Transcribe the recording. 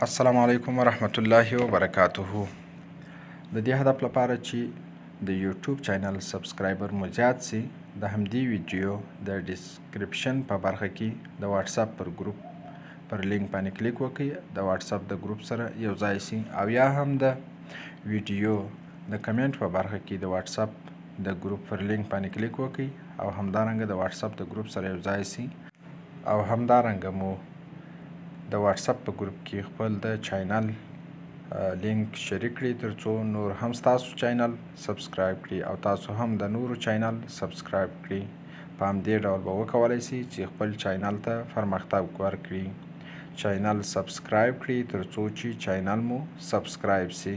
السلام علیکم ورحمت الله وبرکاته. د دې هدف لپاره چې د یوټیوب چینل subscriber مو زیات سي، د همدې ویډیو د description په برخه کې د واتساپ پر ګروپ پر لینک باندې کلیک وکړئ، د واتساپ د ګروپ سره یو ځای سي، او یا هم د ویډیو د کمنټ په برخه کې د واتساپ د ګروپ پر لینک باندې کلیک وکړئ او همدارنګه د واتساپ د ګروپ سره یو ځای سي، او همدارنګه مو د واتساپ په ګروپ کې خپل د چینل لینک شریک کړئ، ترڅو نور هم ستاسو چینل subscribe کړي او تاسو هم د نورو چینل subscribe کړئ. په همدې ډول به وکولای سئ چې خپل چینل ته پرمختګ ورکړي. چینل subscribe کړئ ترڅو چې چینل مو subscribe سي.